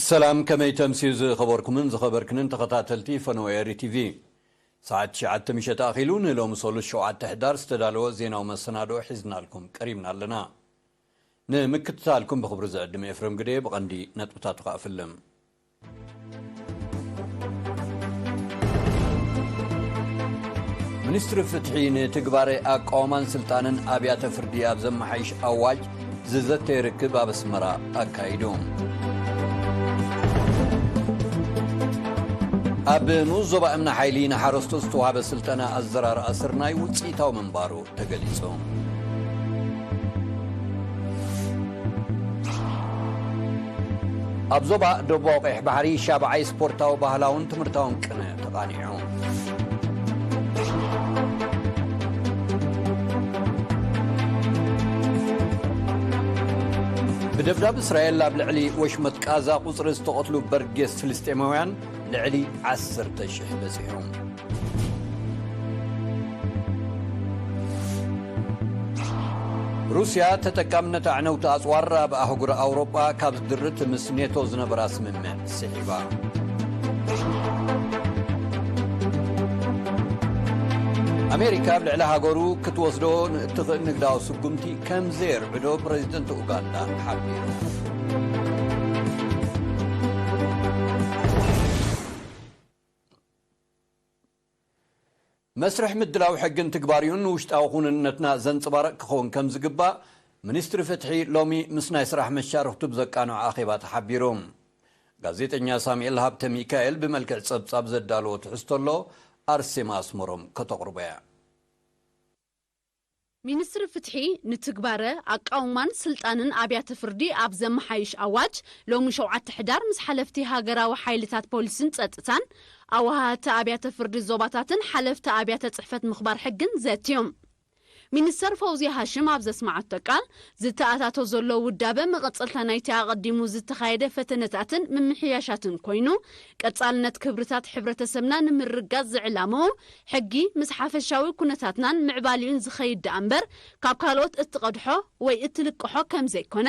ሰላም፣ ከመይ ተምስዩ ዝኸበርኩምን ዝኸበርክንን ተኸታተልቲ ፈነወ ኤሪ ቲቪ? ሰዓት ትሽዓተ ምሸት ኣኺሉ ንሎሚ ሰሉስ ሸውዓተ ሕዳር ዝተዳለወ ዜናዊ መሰናድኦ ሒዝናልኩም ቀሪብና ኣለና። ንምክትታልኩም ብኽብሪ ዝዕድም ኤፍሬም ግደ። ብቐንዲ ነጥብታቱ ከኣ ፍልም። ሚኒስትሪ ፍትሒ ንትግባረ ኣቃውማን ስልጣንን ኣብያተ ፍርዲ ኣብ ዘመሓይሽ ኣዋጅ ዝዘተየ ርክብ ኣብ ኣስመራ ኣካይዱ። ኣብ ንኡስ ዞባ እምኒ ሓይሊ ንሓረስቶት ዝተዋህበ ስልጠና ኣዘራርኣ ስርናይ ውጽኢታዊ ምንባሩ ተገሊጹ። ኣብ ዞባ ደቡባዊ ቀይሕ ባሕሪ ሻብዓይ ስፖርታዊ ባህላውን ትምህርታውን ቅነ ተቓኒዑ። ብደብዳብ እስራኤል ኣብ ልዕሊ ወሽመጥ ቃዛ ቁጽሪ ዝተቐትሉ በርጌስ ፍልስጤማውያን ልዕሊ ዓሰርተ ሽሕ በጺሑ። ሩስያ ተጠቃምነት ኣዕነውቲ ኣጽዋር ኣብ ኣህጉር ኣውሮጳ ካብ ዝድርት ምስ ኔቶ ዝነበራ ስምምዕ ስሒባ። ኣሜሪካ ኣብ ልዕሊ ሃገሩ ክትወስዶ ንእትኽእል ንግዳዊ ስጉምቲ ከም ዘየርዕዶ ፕረዚደንት ኡጋንዳ ሓቢሩ። መስርሕ ምድላው ሕግን ትግባሪኡን ንውሽጣዊ ኩንነትና ዘንጽባርቕ ክኸውን ከም ዝግባእ ሚኒስትሪ ፍትሒ ሎሚ ምስ ናይ ስራሕ መሻርኽቱ ብዘቃንዖ ኣኼባ ተሓቢሩ። ጋዜጠኛ ሳሙኤል ሃብተ ሚካኤል ብመልክዕ ጸብጻብ ዘዳለዎ ትሕዝቶ ኣሎ፣ ኣርሴማ ኣስመሮም ከተቕርቦ እያ። ሚኒስትሪ ፍትሒ ንትግባረ ኣቃውማን ስልጣንን ኣብያተ ፍርዲ ኣብ ዘመሓይሽ ኣዋጅ ሎሚ ሸውዓተ ሕዳር ምስ ሓለፍቲ ሃገራዊ ሓይልታት ፖሊስን ጸጥታን፣ ኣወሃህቲ ኣብያተ ፍርዲ ዞባታትን ሓለፍቲ ኣብያተ ጽሕፈት ምኽባር ሕግን ዘትዮም። ሚኒስተር ፈውዝያ ሃሽም ኣብ ዘስመዓቶ ቃል፣ ዝተኣታቶ ዘሎ ውዳበ መቐጸልታ ናይቲ ኣቐዲሙ ዝተኻየደ ፈተነታትን ምምሕያሻትን ኮይኑ፣ ቀጻልነት ክብርታት ሕብረተሰብና ንምርጋጽ ዝዕላምኡ ሕጊ ምስ ሓፈሻዊ ኩነታትናን ምዕባሊኡን ዝኸይድ ደኣ እምበር፣ ካብ ካልኦት እትቐድሖ ወይ እትልቅሖ ከም ዘይኮነ፣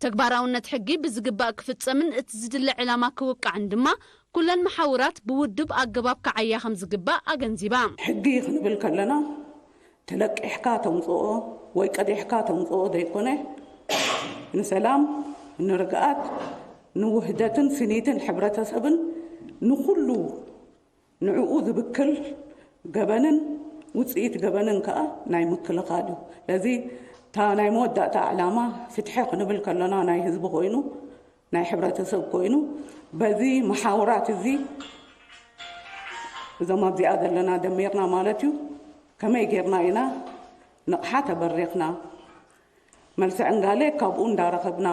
ተግባራውነት ሕጊ ብዝግባእ ክፍጸምን እቲ ዝድለ ዕላማ ክውቃዕን ድማ ኩለን መሓውራት ብውዱብ ኣገባብ ክዓያ ከም ዝግባእ ኣገንዚባ። ሕጊ ክንብል ከለና ተለቂሕካ ተምጽኦ ወይ ቀዲሕካ ተምጽኦ ዘይኮነ፣ ንሰላም፣ ንርግኣት፣ ንውህደትን ስኒትን ሕብረተሰብን ንኹሉ ንዕኡ ዝብክል ገበንን ውጽኢት ገበንን ከኣ ናይ ምክልኻል እዩ። ስለዚ እታ ናይ መወዳእታ ዕላማ ፍትሒ ክንብል ከለና ናይ ህዝቢ ኮይኑ፣ ናይ ሕብረተሰብ ኮይኑ፣ በዚ መሓውራት እዚ እዞም ኣብዚኣ ዘለና ደሚርና ማለት እዩ፣ ከመይ ጌርና ኢና ንቕሓ ተበሪኽና፣ መልሲ ዕንጋለ ካብኡ እንዳረኸብና፣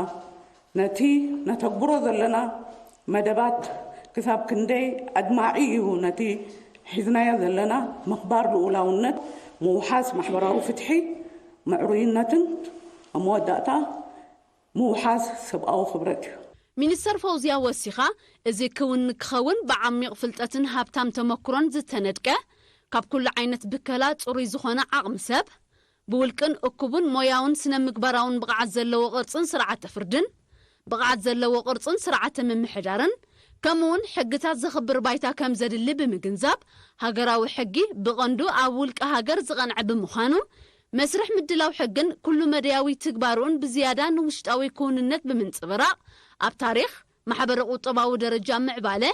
ነቲ ነተግብሮ ዘለና መደባት ክሳብ ክንደይ ኣድማዒ እዩ፣ ነቲ ሒዝናዮ ዘለና ምኽባር ልኡላውነት፣ ምውሓስ ማሕበራዊ ፍትሒ፣ ምዕሩይነትን ኣብ መወዳእታ ምውሓስ ሰብኣዊ ክብረት እዩ። ሚኒስተር ፈውዝያ ወሲኻ፣ እዚ ክውን ንክኸውን ብዓሚቕ ፍልጠትን ሃብታም ተመክሮን ዝተነድቀ፣ ካብ ኩሉ ዓይነት ብከላ ጽሩይ ዝኾነ ዓቕሚ ሰብ፣ ብውልቅን እኩቡን ሞያውን ስነ ምግባራውን ብቕዓት ዘለዎ ቅርጽን ስርዓተ ፍርድን፣ ብቕዓት ዘለዎ ቅርጽን ስርዓተ ምምሕዳርን፣ ከምኡውን ሕግታት ዘኽብር ባይታ ከም ዘድሊ ብምግንዛብ፣ ሃገራዊ ሕጊ ብቐንዱ ኣብ ውልቂ ሃገር ዝቐንዐ ብምዃኑ፣ መስርሕ ምድላው ሕግን ኩሉ መደያዊ ትግባርኡን ብዝያዳ ንውሽጣዊ ክውንነት ብምንጽብራቕ፣ ኣብ ታሪኽ፣ ማሕበረ ቁጠባዊ ደረጃ ምዕባለ፣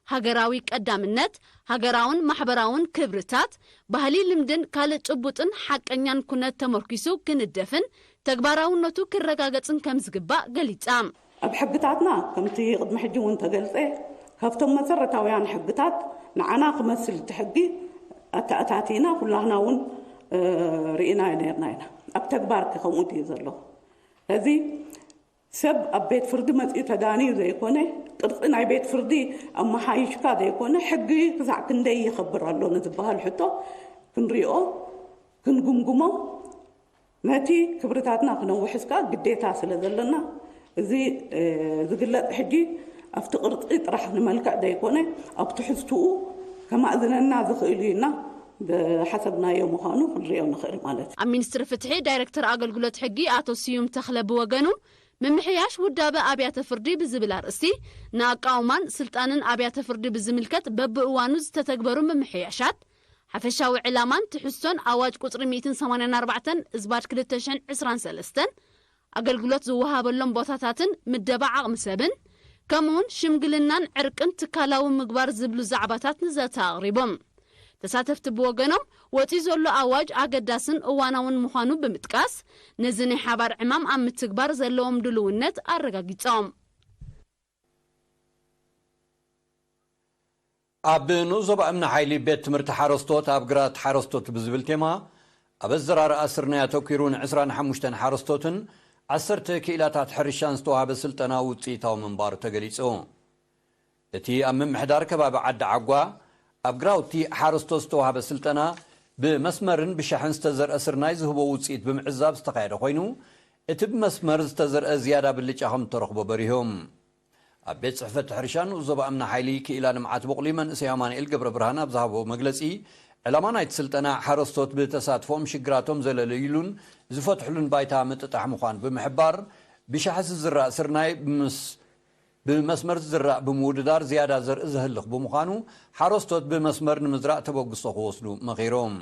ሃገራዊ ቀዳምነት፣ ሃገራውን ማሕበራውን ክብርታት፣ ባህሊ፣ ልምድን ካልእ ጭቡጥን ሓቀኛን ኩነት ተመርኪሱ ክንደፍን ተግባራውነቱ ክረጋገጽን ከም ዝግባእ ገሊጻ። ኣብ ሕግታትና፣ ከምቲ ቅድሚ ሕጂ እውን ተገልጸ፣ ካብቶም መሰረታውያን ሕግታት ንዓና ክመስል እቲ ሕጊ ኣተኣታቲና ኩላህና እውን፣ እ፣ ርኢና ነርና ኢና። ኣብ ተግባር ከ ከምኡ ድዩ ዘሎ? ስለዚ ሰብ ኣብ ቤት ፍርዲ መጺኡ ተዳንዩ ዘይኮነ፣ ቅርጺ ናይ ቤት ፍርዲ ኣመሓይሽካ ዘይኮነ፣ ሕጊ ክሳዕ ክንደይ ይኸብር ኣሎ ንዝበሃል ሕቶ ክንሪኦ፣ ክንግምግሞ፣ ነቲ ክብርታትና ክነውሕስ ከኣ ግዴታ ስለ ዘለና፣ እዚ፣ እ፣ ዝግለጽ ሕጂ ኣብቲ ቅርጺ ጥራሕ ንመልክዕ ዘይኮነ፣ ኣብ ትሕዝትኡ ከማእዝነና ዝኽእል እዩ ኢልና ዝሓሰብናዮ ምዃኑ ክንሪኦ ንኽእል ማለት እዩ። ኣብ ሚኒስትሪ ፍትሒ ዳይሬክተር ኣገልግሎት ሕጊ ኣቶ ስዩም ተኽለ ብወገኑ፣ ምምሕያሽ ውዳበ ኣብያተ ፍርዲ ብዝብል ኣርእስቲ፣ ንኣቃውማን ስልጣንን ኣብያተ ፍርዲ ብዝምልከት በብእዋኑ ዝተተግበሩ ምምሕያሻት፣ ሓፈሻዊ ዕላማን ትሕዝቶን ኣዋጅ ቁጽሪ ሚእትን ሰማንያን ኣርባዕተን እዝባድ ክልተ ሽሕን ዕስራን ሰለስተን፣ ኣገልግሎት ዝወሃበሎም ቦታታትን ምደባ ዓቕሚ ሰብን፣ ከምኡውን ሽምግልናን ዕርቅን ትካላዊ ምግባር ዝብሉ ዛዕባታት ንዘተ ኣቕሪቦም። ተሳተፍቲ ብወገኖም፣ ወጺኡ ዘሎ ኣዋጅ ኣገዳስን እዋናውን ምዃኑ ብምጥቃስ፣ ነዚ ናይ ሓባር ዕማም ኣብ ምትግባር ዘለዎም ድልውነት ኣረጋጊጾም። ኣብ ንኡስ ዞባ እምኒ ሓይሊ ቤት ትምህርቲ ሓረስቶት ኣብ ግራት ሓረስቶት ብዝብል ቴማ፣ ኣብ ኣዘራርኣ ስርናይ ኣተኲሩ ንዕስራን ሓሙሽተን ሓረስቶትን ዓሰርተ ክኢላታት ሕርሻን ዝተዋህበ ስልጠና ውጽኢታዊ ምንባሩ ተገሊጹ። እቲ ኣብ ምምሕዳር ከባቢ ዓዲ ዓጓ ኣብ ግራውቲ ሓረስቶት ዝተዋህበ ስልጠና፣ ብመስመርን ብሻሕን ዝተዘርአ ስርናይ ዝህቦ ውጽኢት ብምዕዛብ ዝተኻየደ ኮይኑ፣ እቲ ብመስመር ዝተዘርአ ዝያዳ ብልጫ ከም እተረኽቦ በሪሆም። ኣብ ቤት ጽሕፈት ሕርሻ ንኡስ ዞባ እምኒ ሓይሊ ክኢላ ልምዓት ቡቕሊ መንእሰይ ኣማኑኤል ገብረ ብርሃን ኣብ ዝሃቦ መግለጺ፣ ዕላማ ናይቲ ስልጠና ሓረስቶት ብተሳትፎም ሽግራቶም ዘለለይሉን ዝፈትሕሉን ባይታ ምጥጣሕ ምዃኑ ብምሕባር፣ ብሻሕ ዝዝራእ ስርናይ ምስ ብመስመር ዝዝራእ ብምውድዳር ዝያዳ ዘርኢ ዘህልኽ ብምዃኑ፣ ሓረስቶት ብመስመር ንምዝራእ ተበግሶ ክወስዱ መኺሮም።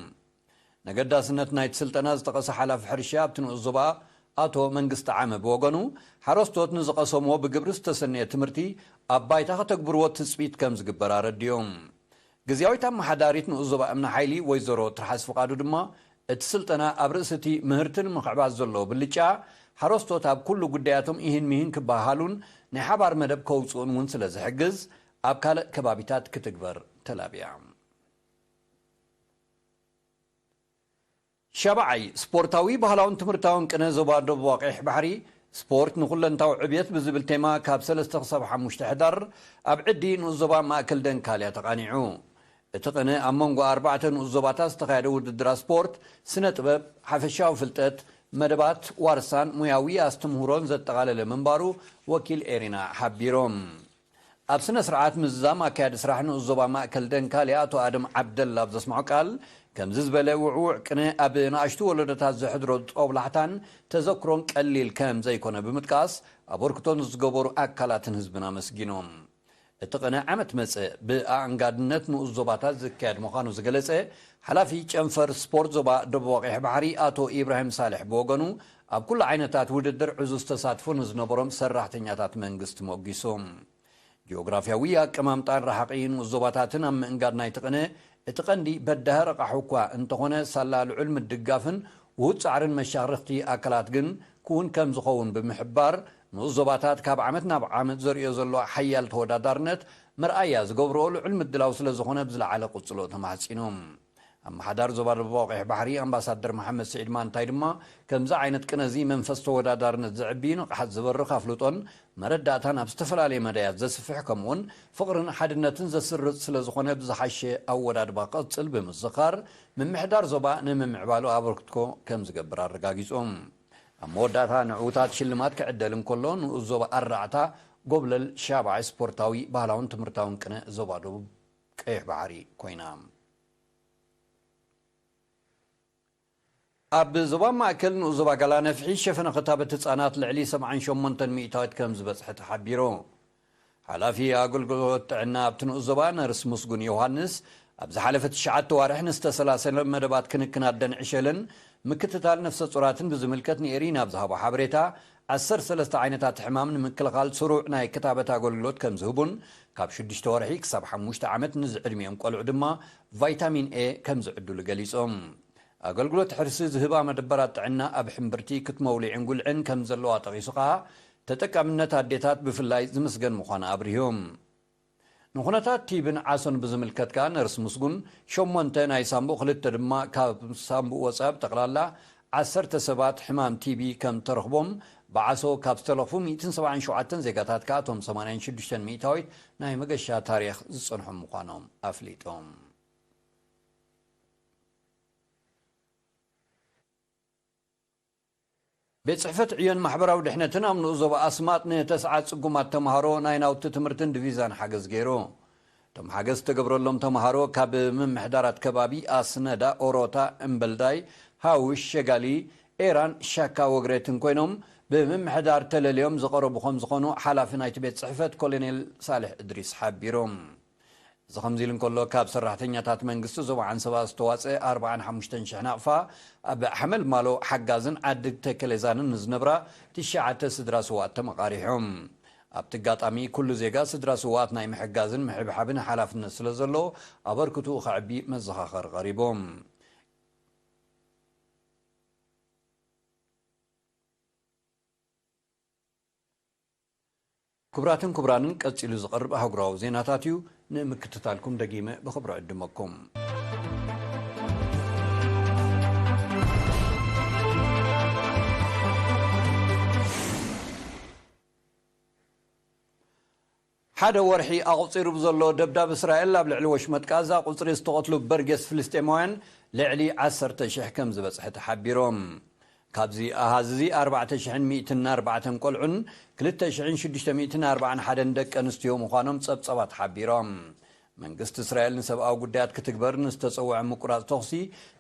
ነገዳስነት ናይቲ ስልጠና ዝጠቐሰ ሓላፊ ሕርሻ ኣብቲ ንኡስ ዞባ ኣቶ መንግስቲ ዓመ ብወገኑ፣ ሓረስቶት ንዝቐሰምዎ ብግብሪ ዝተሰነየ ትምህርቲ ኣብ ባይታ ከተግብርዎ ትጽቢት ከም ዝግበር ኣረዲኦም። ግዝያዊት ኣመሓዳሪት ንኡስ ዞባ እምኒ ሓይሊ ወይዘሮ ትርሓስ ፍቓዱ ድማ፣ እቲ ስልጠና ኣብ ርእሲ እቲ ምህርቲ ንምኽዕባት ዘለዎ ብልጫ፣ ሓረስቶት ኣብ ኩሉ ጉዳያቶም ኢሂን ሚሂን ክበሃሃሉን ናይ ሓባር መደብ ከውጽኡን እውን ስለ ዝሕግዝ፣ ኣብ ካልእ ከባቢታት ክትግበር ተላብያ። ሻብዓይ፣ ስፖርታዊ ባህላውን ትምህርታውን ቅነ ዞባ ደቡብ ቀይሕ ባሕሪ፣ ስፖርት ንኹለንታዊ ዕብየት ብዝብል ቴማ ካብ ሰለስተ ክሳብ ሓሙሽተ ሕዳር ኣብ ዕዲ ንኡስ ዞባ ማእከል ደንካልያ ተቓኒዑ። እቲ ቅነ ኣብ መንጎ ኣርባዕተ ንኡስ ዞባታት ዝተኻየደ ውድድራት ስፖርት፣ ስነ ጥበብ፣ ሓፈሻዊ ፍልጠት፣ መደባት ዋርሳን ሞያዊ ኣስተምህሮን ዘጠቓለለ ምንባሩ ወኪል ኤሪና ሓቢሮም። ኣብ ስነ ስርዓት ምዝዛም ኣካያዲ ስራሕ ንኡስ ዞባ ማእከል ደንካልያ ኣቶ ኣደም ዓብደላ ኣብ ዘስምዖ ቃል፣ ከምዚ ዝበለ ውዕውዕ ቅነ ኣብ ንኣሽቱ ወለዶታት ዘሕድሮ ጦብላሕታን ተዘክሮን ቀሊል ከም ዘይኮነ ብምጥቃስ፣ ኣበርክቶን ዝገበሩ ኣካላትን ህዝብን ኣመስጊኖም። እቲ ቅነ ዓመት መጸ ብኣንጋድነት ንኡስ ዞባታት ዝካየድ ምዃኑ ዝገለጸ ሓላፊ ጨንፈር ስፖርት ዞባ ደቡብ ቀይሕ ባሕሪ ኣቶ ኢብራሂም ሳልሕ ብወገኑ፣ ኣብ ኩሉ ዓይነታት ውድድር ዕዙዝ ተሳትፎ ንዝነበሮም ሰራሕተኛታት መንግስቲ ሞጊሱ። ጂኦግራፍያዊ ኣቀማምጣን ረሓቒ ንኡስ ዞባታትን ኣብ ምእንጋድ ናይቲ ቅነ እቲ ቀንዲ በዳሂ ረቓሒ እኳ እንተኾነ፣ ሳላ ልዑል ምድጋፍን ውሁድ ጻዕርን መሻርኽቲ ኣካላት ግን ክውን ከም ዝኸውን ብምሕባር፣ ንኡስ ዞባታት ካብ ዓመት ናብ ዓመት ዘርእዮ ዘሎ ሓያል ተወዳዳርነት መርኣያ ዝገብርኦ ልዑል ምድላው ስለ ዝኾነ ብዝለዓለ ቅጽሎ ተማሕጺኖም። ኣመሓዳሪ ዞባ ደቡባዊ ቀይሕ ባሕሪ ኣምባሳደር መሓመድ ስዒድ ማንታይ ድማ፣ ከምዚ ዓይነት ቅነዚ መንፈስ ተወዳዳርነት ዘዕቢ፣ ንቕሓት ዝበርኽ ኣፍልጦን መረዳእታን ኣብ ዝተፈላለየ መዳያት ዘስፍሕ፣ ከምኡውን ፍቕርን ሓድነትን ዘስርጽ ስለ ዝኾነ፣ ብዝሓሸ ኣወዳድባ ክቕጽል ብምዝኻር፣ ምምሕዳር ዞባ ንምምዕባሉ ኣበርክቶ ከም ዝገብር ኣረጋጊጹ። ኣብ መወዳእታ ንዕዉታት ሽልማት ክዕደል እንከሎ፣ ንኡስ ዞባ ኣራዕታ ጎብለል ሻብዓይ ስፖርታዊ፣ ባህላውን ትምህርታውን ቅነ ዞባ ደቡብ ቀይሕ ባሕሪ ኮይና። ኣብ ዞባ ማእከል ንኡስ ዞባ ጋላ ነፍሒ ሸፈነ ክታበት ህጻናት ልዕሊ ሰብዓን ሸሞንተን ሚእታዊት ከም ዝበጽሐ ተሓቢሩ። ሓላፊ ኣገልግሎት ጥዕና ኣብቲ ንኡስ ዞባ ነርስ ምስጉን ዮሃንስ፣ ኣብ ዝሓለፈ ትሽዓተ ዋርሕ ንዝተሰላሰለ መደባት ክንክን ኣደን ዕሸልን ምክትታል ነፍሰ ጹራትን ብዝምልከት ንኤሪና ኣብ ዝሃቦ ሓበሬታ፣ ዓሰርተ ሰለስተ ዓይነታት ሕማም ንምክልኻል ስሩዕ ናይ ክታበት ኣገልግሎት ከም ዝህቡን፣ ካብ ሽዱሽተ ወርሒ ክሳብ ሓሙሽተ ዓመት ንዝዕድሚኦም ቆልዑ ድማ ቫይታሚን ኤ ከም ዝዕድሉ ገሊጾም። ኣገልግሎት ሕርሲ ዝህባ መደበራት ጥዕና ኣብ ሕምብርቲ ክትመውሊዕን ጉልዕን ከም ዘለዋ ጠቒሱ ኸኣ፣ ተጠቃምነት ኣዴታት ብፍላይ ዝምስገን ምዃኑ ኣብሪሁ። ንኹነታት ቲብን ዓሶን ብዝምልከት ከኣ ነርስ ምስጉን፣ ሸሞንተ ናይ ሳምቡእ፣ ክልተ ድማ ካብ ሳምቡእ ወጻኢ ብጠቕላላ ዓሰርተ ሰባት ሕማም ቲቢ ከም ተረኽቦም፣ ብዓሶ ካብ ዝተለኽፉ ሚእትን ሰብዓን ሸውዓተን ዜጋታት ከኣ እቶም ሰማንያን ሽዱሽተን ሚእታዊት ናይ መገሻ ታሪኽ ዝጸንሖም ምዃኖም ኣፍሊጦም። ቤት ጽሕፈት ዕዮን ማሕበራዊ ድሕነትን ኣብ ንኡስ ዞባ ኣስማጥ ንተስዓት ጽጉማት ተምሃሮ ናይ ናውቲ ትምህርትን ዲቪዛን ሓገዝ ገይሩ። እቶም ሓገዝ ዝተገብረሎም ተምሃሮ ካብ ምምሕዳራት ከባቢ ኣስነዳ፣ ኦሮታ፣ እምበልዳይ፣ ሃውሽ፣ ሸጋሊ፣ ኤራን ሻካ ወግሬትን ኮይኖም፣ ብምምሕዳር ተለልዮም ዝቐረቡ ከም ዝኾኑ ሓላፊ ናይቲ ቤት ጽሕፈት ኮሎኔል ሳልሕ እድሪስ ሓቢሮም። እዚ ከምዚ ኢሉ እንከሎ፣ ካብ ሰራሕተኛታት መንግስቲ ዞባ ዓንሰባ ዝተዋጸ ኣርባዓን ሓሙሽተን ሽሕ ናቕፋ ኣብ ሓመልማሎ ሓጋዝን ዓዲ ተከሌዛንን ንዝነብራ ትሽዓተ ስድራ ስውኣት ተመቓሪሖም። ኣብቲ ኣጋጣሚ፣ ኩሉ ዜጋ ስድራ ስውኣት ናይ ምሕጋዝን ምሕብሓብን ሓላፍነት ስለ ዘሎ፣ ኣበርክትኡ ከዕቢ መዘኻኸሪ ቀሪቦም። ክቡራትን ክቡራንን፣ ቀጺሉ ዝቐርብ ኣህጉራዊ ዜናታት እዩ። ንምክትታልኩም ደጊመ ብኽብሪ ዕድመኩም። ሓደ ወርሒ ኣቑጺሩ ብዘሎ ደብዳብ እስራኤል፣ ኣብ ልዕሊ ወሽመጥ ቃዛ ቁጽሪ ዝተቐትሉ በርጌስ ፍልስጤማውያን ልዕሊ ዓሰርተ ሽሕ ከም ዝበጽሐ ተሓቢሮም። ካብዚ ኣሃዝ እዚ ኣርባዕተ ሽሕን ሚእትን ኣርባዕተን ቆልዑን ክልተ ሽሕን ሽዱሽተ ሚእትን ኣርባዓን ሓደን ደቂ ኣንስትዮ ምዃኖም ጸብጸባት ሓቢሮም። መንግስቲ እስራኤል ንሰብኣዊ ጉዳያት ክትግበር ንዝተጸውዐ ምቁራጽ ተኹሲ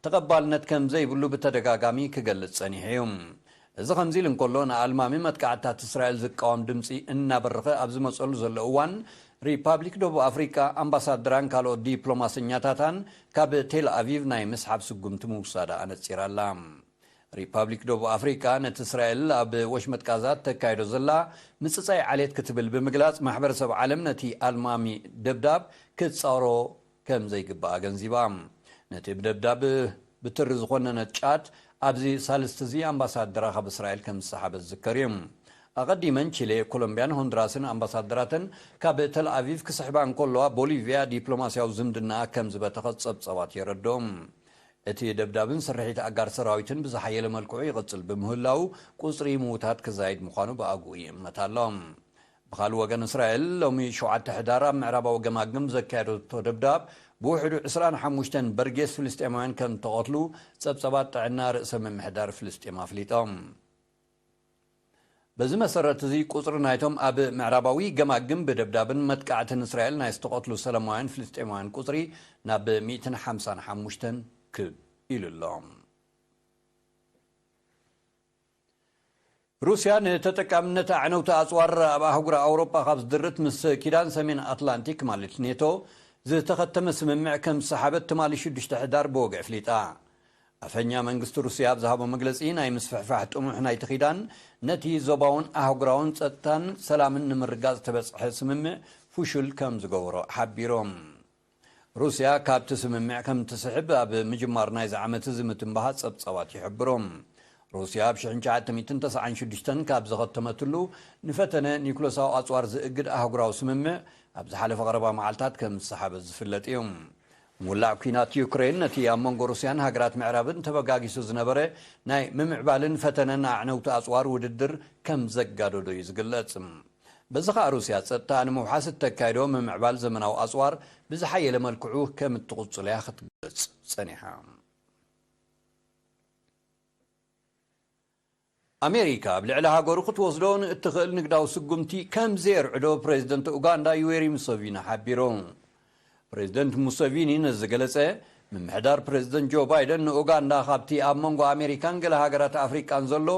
ተቐባልነት ከም ዘይብሉ ብተደጋጋሚ ክገልጽ ጸኒሑ እዩ። እዚ ከምዚ ኢሉ እንከሎ፣ ንኣልማሚ መጥቃዕትታት እስራኤል ዝቃወም ድምጺ እናበረኸ ኣብ ዝመጸሉ ዘሎ እዋን፣ ሪፓብሊክ ደቡብ ኣፍሪቃ ኣምባሳደራን ካልኦት ዲፕሎማሰኛታታን ካብ ቴል ኣቪቭ ናይ ምስሓብ ስጉምቲ ምውሳዳ ኣነጺራ ኣላ። ሪፓብሊክ ደቡብ ኣፍሪቃ፣ ነቲ እስራኤል ኣብ ወሽመጥ ቃዛ ተካይዶ ዘላ ምጽጻይ ዓሌት ክትብል ብምግላጽ፣ ማሕበረሰብ ዓለም ነቲ ኣልማሚ ደብዳብ ክጻሮ ከም ዘይግባእ ኣገንዚባ። ነቲ ብደብዳብ ብትሪ ዝኾነነት ጫት፣ ኣብዚ ሳልስቲ እዚ ኣምባሳደራ ካብ እስራኤል ከም ዝሰሓበት ዝዝከር እዩ። ኣቐዲመን ቺሌ፣ ኮሎምቢያን ሆንዱራስን ኣምባሳደራተን ካብ ተል ኣቪቭ ክስሕባ እንከለዋ፣ ቦሊቪያ ዲፕሎማስያዊ ዝምድናኣ ከም ዝበተኸት ጸብጸባት የረድኦም። እቲ ደብዳብን ስርሒት ኣጋር ሰራዊትን ብዝሓየለ መልክዑ ይቕጽል ብምህላው፣ ቁጽሪ ምዉታት ክዛይድ ምዃኑ ብኣግኡ ይእመት ኣሎ። ብኻልእ ወገን፣ እስራኤል ሎሚ ሸውዓተ ሕዳር ኣብ ምዕራባዊ ገማግም ዘካየደቶ ደብዳብ፣ ብውሕዱ ዕስራን ሓሙሽተን በርጌስ ፍልስጤማውያን ከም እተቐትሉ ጸብጸባት ጥዕና ርእሰ ምምሕዳር ፍልስጤም ኣፍሊጦም። በዚ መሰረት እዚ፣ ቁጽሪ ናይቶም ኣብ ምዕራባዊ ገማግም ብደብዳብን መጥቃዕትን እስራኤል ናይ ዝተቐትሉ ሰላማውያን ፍልስጤማውያን ቁጽሪ ናብ ሚእትን ሓምሳን ሓሙሽተን ክብ ኢሉ ኣሎ። ሩስያ ንተጠቃምነት ኣዕነውቲ ኣጽዋር ኣብ ኣህጉር ኣውሮጳ ካብ ዝድርት፣ ምስ ኪዳን ሰሜን ኣትላንቲክ ማለት ኔቶ ዝተኸተመ ስምምዕ ከም ዝሰሓበት ትማሊ ሽዱሽተ ሕዳር ብወግዒ ኣፍሊጣ። ኣፈኛ መንግስቲ ሩስያ ኣብ ዝሃቦ መግለጺ፣ ናይ ምስፍሕፋሕ ጥሙሕ ናይቲ ኪዳን ነቲ ዞባውን ኣህጉራውን ጸጥታን ሰላምን ንምርጋጽ ዝተበጽሐ ስምምዕ ፍሹል ከም ዝገበሮ ሓቢሮም። ሩስያ ካብቲ ስምምዕ ከም ትስሕብ ኣብ ምጅማር ናይዚ ዓመት እዚ ምትንባሃ ጸብጻባት ይሕብሩ። ሩስያ ኣብ ሽሕን ትሽዓተ ሚእትን ተስዓን ሽዱሽተን ካብ ዘኸተመትሉ፣ ንፈተነ ኒኩለሳዊ ኣጽዋር ዝእግድ ኣህጉራዊ ስምምዕ ኣብ ዝሓለፈ ቀረባ መዓልታት ከም ዝሰሓበ ዝፍለጥ እዩ። ምውላዕ ኲናት ዩክሬን፣ ነቲ ኣብ መንጎ ሩስያን ሃገራት ምዕራብን ተበጋጊሱ ዝነበረ ናይ ምምዕባልን ፈተነን ኣዕነውቲ ኣጽዋር ውድድር ከም ዘጋደዶ እዩ ዝግለጽ። በዚ ኸኣ፣ ሩስያ ጸጥታ ንምውሓስ እተካይዶ ምምዕባል ዘመናዊ ኣጽዋር ብዝሓየለ መልክዑ ከም እትቕጽሎ እያ ክትገልጽ ጸኒሓ። ኣሜሪካ ኣብ ልዕሊ ሃገሩ ክትወስዶ ንእትኽእል ንግዳዊ ስጉምቲ ከም ዘየርዕዶ ፕሬዚደንት ኡጋንዳ ዩዌሪ ሙሰቪኒ ሓቢሩ። ፕሬዚደንት ሙሰቪኒ ነዚ ዝገለጸ፣ ምምሕዳር ፕሬዚደንት ጆ ባይደን ንኡጋንዳ ካብቲ ኣብ መንጎ ኣሜሪካን ገለ ሃገራት ኣፍሪቃን ዘሎ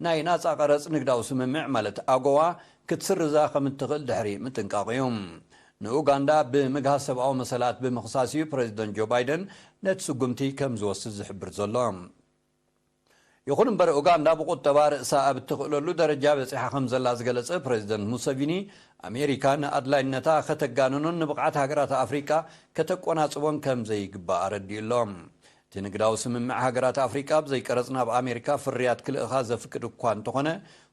ናይ ናጻ ቀረጽ ንግዳዊ ስምምዕ፣ ማለት ኣጎዋ፣ ክትስርዛ ከም እትኽእል ድሕሪ ምጥንቃቕ እዩ። ንኡጋንዳ ብምግሃስ ሰብኣዊ መሰላት ብምኽሳስ እዩ ፕሬዚደንት ጆ ባይደን ነቲ ስጉምቲ ከም ዝወስድ ዝሕብር ዘሎ። ይኹን እምበር፣ ኡጋንዳ ብቁጠባ ርእሳ ኣብ እትኽእለሉ ደረጃ በጺሓ ከም ዘላ ዝገለጸ ፕሬዚደንት ሙሰቪኒ፣ ኣሜሪካ ንኣድላይነታ ከተጋንኖን ንብቕዓት ሃገራት ኣፍሪቃ ከተቆናጽቦን ከም ዘይግባእ ኣረዲኡ ኣሎ። እቲ ንግዳዊ ስምምዕ ሃገራት ኣፍሪቃ ብዘይ ቀረጽ ናብ ኣሜሪካ ፍርያት ክልእኻ ዘፍቅድ እኳ እንተኾነ፣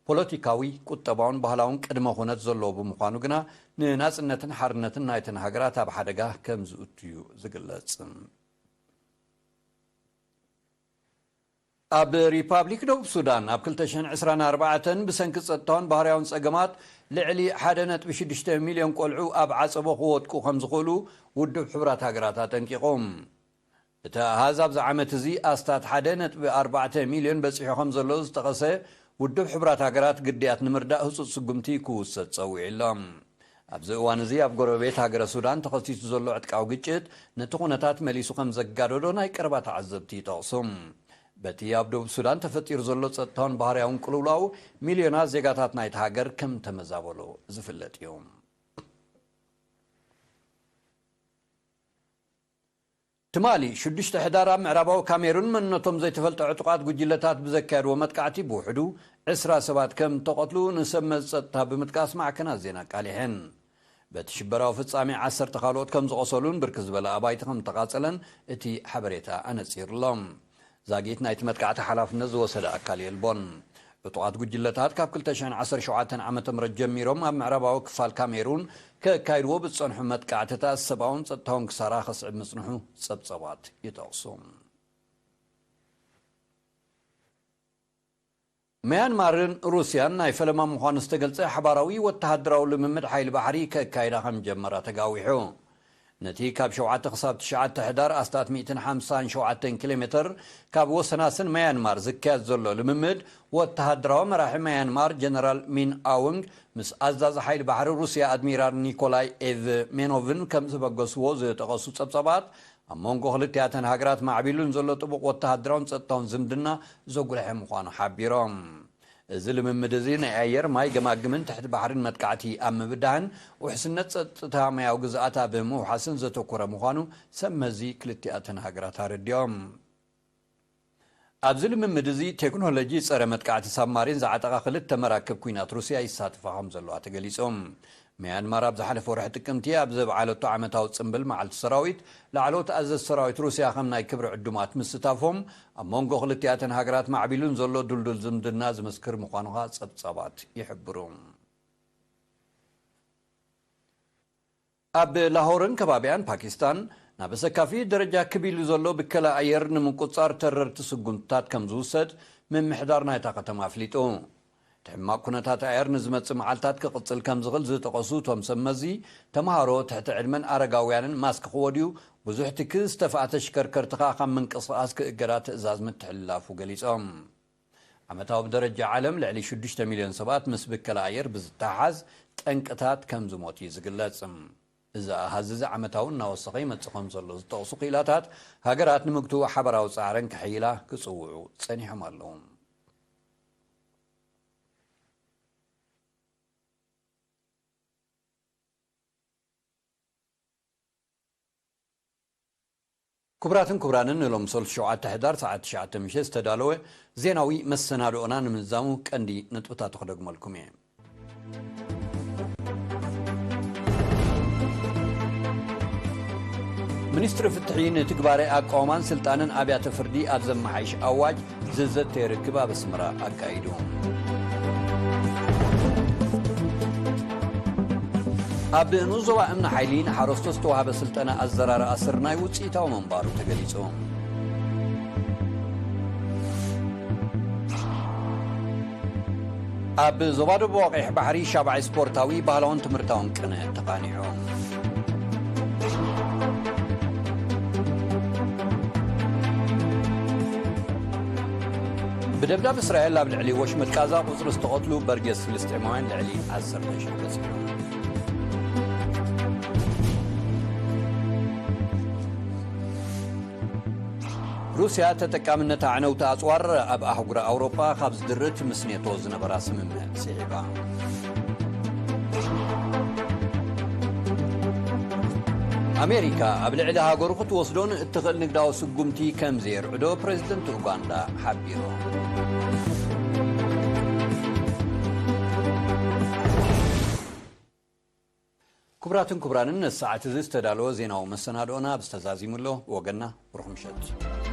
ፖለቲካዊ፣ ቁጠባውን ባህላውን ቅድመ ኩነት ዘለዎ ብምዃኑ ግና፣ ንናጽነትን ሓርነትን ናይተን ሃገራት ኣብ ሓደጋ ከም ዝእቱ እዩ ዝግለጽ። ኣብ ሪፓብሊክ ደቡብ ሱዳን፣ ኣብ ክልተ ሽሕን ዕስራን ኣርባዕተን ብሰንኪ ጸጥታውን ባህርያውን ጸገማት፣ ልዕሊ ሓደ ነጥቢ ሽዱሽተ ሚልዮን ቆልዑ ኣብ ዓጸቦ ክወድቁ ከም ዝኽእሉ ውድብ ሕቡራት ሃገራት ኣጠንቂቑ። እቲ ኣሃዝ፣ ኣብዚ ዓመት እዚ ኣስታት ሓደ ነጥቢ ኣርባዕተ ሚልዮን በጺሑ ከም ዘሎ ዝጠቐሰ ውድብ ሕቡራት ሃገራት፣ ግዳያት ንምርዳእ ህጹጽ ስጉምቲ ክውሰድ ጸዊዑ ኣሎ። ኣብዚ እዋን እዚ፣ ኣብ ጎረቤት ሃገረ ሱዳን ተኸሲቱ ዘሎ ዕጥቃዊ ግጭት፣ ነቲ ኩነታት መሊሱ ከም ዘጋደዶ ናይ ቀረባ ተዓዘብቲ ይጠቕሱ። በቲ ኣብ ደቡብ ሱዳን ተፈጢሩ ዘሎ ጸጥታውን ባህርያውን ቅልውላው፣ ሚልዮናት ዜጋታት ናይቲ ሃገር ከም ተመዛበሉ ዝፍለጥ እዩ። ትማሊ ሽዱሽተ ሕዳር ኣብ ምዕራባዊ ካሜሩን መንነቶም ዘይተፈልጠ ዕጡቓት ጉጅለታት ብዘካየድዎ መጥቃዕቲ ብውሕዱ ዕስራ ሰባት ከም ተቐትሉ ንሰብ መዚ ጸጥታ ብምጥቃስ ማዕከናት ዜና ኣቃሊሐን። በቲ ሽበራዊ ፍጻሜ ዓሰርተ ካልኦት ከም ዝቖሰሉን ብርክት ዝበለ ኣባይቲ ከም ተቓጸለን እቲ ሓበሬታ ኣነጺሩሎም። ዛጊት ናይቲ መጥቃዕቲ ሓላፍነት ዝወሰደ ኣካል የልቦን። ዕጡቓት ጉጅለታት ካብ ክልተ ሽሕን ዓሰርተ ሸውዓተን ዓመተ ምህረት ጀሚሮም ኣብ ምዕራባዊ ክፋል ካሜሩን ከካይድዎ ብዝጸንሑ መጥቃዕትታት ሰብኣውን ጸጥታውን ክሳራ ከስዕብ ምጽንሑ ጸብጸባት ይጠቕሱ። መያንማርን ሩስያን ናይ ፈለማ ምዃኑ ዝተገልጸ ሓባራዊ ወተሃደራዊ ልምምድ ሓይሊ ባሕሪ ከካይዳ ከም ጀመራ ተጋዊሑ። ነቲ ካብ ሸውዓተ ክሳብ ትሽዓተ ሕዳር ኣስታት ሚእትን ሓምሳን ሸውዓተን ኪሎ ሜትር ካብ ወሰናስን መያንማር ዝካየድ ዘሎ ልምምድ፣ ወተሃደራዊ መራሒ መያንማር ጀነራል ሚን ኣውንግ ምስ ኣዛዚ ሓይሊ ባሕሪ ሩስያ ኣድሚራል ኒኮላይ ኤቭ ሜኖቭን ከም ዝበገስዎ ዝጠቐሱ ጸብጻባት፣ ኣብ መንጎ ክልቲኣተን ሃገራት ማዕቢሉን ዘሎ ጥቡቕ ወተሃደራውን ጸጥታውን ዝምድና ዘጉልሐ ምዃኑ ሓቢሮም። እዚ ልምምድ እዚ ናይ ኣየር፣ ማይ፣ ገማግምን ትሕቲ ባሕርን መጥቃዕቲ ኣብ ምብዳህን ውሕስነት ጸጥታ ማያዊ ግዝኣት ኣብ ምውሓስን ዘተኮረ ምዃኑ ሰብ መዚ ክልቲኣተን ሃገራት ኣረዲኦም። ኣብዚ ልምምድ እዚ ቴክኖሎጂ ጸረ መጥቃዕቲ ሳብማሪን ዝዓጠቓ ክልተ መራክብ ኲናት ሩስያ ይሳተፋ ከም ዘለዋ ተገሊጹ። መያንማር ኣብ ዝሓለፈ ወርሒ ጥቅምቲ ኣብ ዘብዓለቶ ዓመታዊ ጽምብል መዓልቲ ሰራዊት፣ ላዕለዎት ኣዘዝቲ ሰራዊት ሩስያ ከም ናይ ክብሪ ዕዱማት ምስታፎም፣ ኣብ መንጎ ክልቲኣተን ሃገራት ማዕቢሉን ዘሎ ድልዱል ዝምድና ዝምስክር ምዃኑ ኸኣ ጸብጻባት ይሕብሩ። ኣብ ላሆርን ከባቢኣን ፓኪስታን፣ ናብ ኣሰካፊ ደረጃ ክብ ኢሉ ዘሎ ብከላ ኣየር ንምቁጽጻር ተረርቲ ስጉምትታት ከም ዝውሰድ ምምሕዳር ናይታ ከተማ ኣፍሊጡ። እቲ ሕማቕ ኩነታት ኣየር ንዝመጽእ መዓልታት ክቕጽል ከም ዝኽእል ዝጠቐሱ እቶም ሰብ መዚ፣ ተምሃሮ፣ ትሕቲ ዕድመን ኣረጋውያንን ማስክ ክወድዩ፣ ብዙሕ ትኪ ዝተፍኣ ተሽከርከርቲ ከኣ ካብ ምንቅስቓስ ክእገዳ ትእዛዝ ምትሕልላፉ ገሊጾም። ዓመታዊ ብደረጃ ዓለም ልዕሊ ሽዱሽተ ሚልዮን ሰባት ምስ ብከላ ኣየር ብዝተሓሓዝ ጠንቅታት ከም ዝሞት እዩ ዝግለጽ። እዚ ኣሃዝ እዚ ዓመታዊ እናወሰኸ ይመጽእ ከም ዘሎ ዝጠቕሱ ክኢላታት፣ ሃገራት ንምግትኡ ሓበራዊ ጻዕረን ከሐይላ ክጽውዑ ጸኒሖም ኣለዉ። ክቡራትን ክቡራንን፣ ንሎም ሰሉስ ሸውዓተ ሕዳር ሰዓት ትሽዓተ ምሸት ዝተዳለወ ዜናዊ መሰናድኦና ንምዛሙ ቀንዲ ነጥብታቱ ክደግመልኩም እየ። ሚኒስትሪ ፍትሒ ንትግባረ ኣቃውማን ስልጣንን ኣብያተ ፍርዲ ኣብ ዘመሓይሽ ኣዋጅ ዝዘተ ርክብ ኣብ ኣስመራ ኣካይዱ። ኣብ ንኡስ ዞባ እምኒ ሓይሊ ንሓረስቶት ዝተዋህበ ስልጠና ኣዘራርኣ ስርናይ ውፅኢታዊ ምንባሩ ተገሊጹ። ኣብ ዞባ ደቡብ ቀይሕ ባሕሪ ሻብዓይ ስፖርታዊ ባህላውን ትምህርታውን ቅነ ተቓኒዑ። ብደብዳብ እስራኤል ኣብ ልዕሊ ወሽመጥ ቃዛ ቁጽሪ ዝተቐትሉ በርጌስ ፍልስጤማውያን ልዕሊ ዓሰርተ ሺሕ በጺሑ። ሩስያ ተጠቃምነት ኣዕነውቲ ኣጽዋር ኣብ ኣህጉር ኣውሮጳ ካብ ዝድርት ምስ ኔቶ ዝነበራ ስምምዕ ስዒባ። ኣሜሪካ ኣብ ልዕሊ ሃገሩ ክትወስዶን እትኽእል ንግዳዊ ስጉምቲ ከም ዘየርዕዶ ፕሬዝደንት ኡጋንዳ ሓቢሩ። ክቡራትን ክቡራንን፣ ነዚ ሰዓት እዚ ዝተዳለወ ዜናዊ መሰናድኦና ኣብዚ ተዛዚሙ ኣሎ። ብወገንና ብሩኽ ምሸት።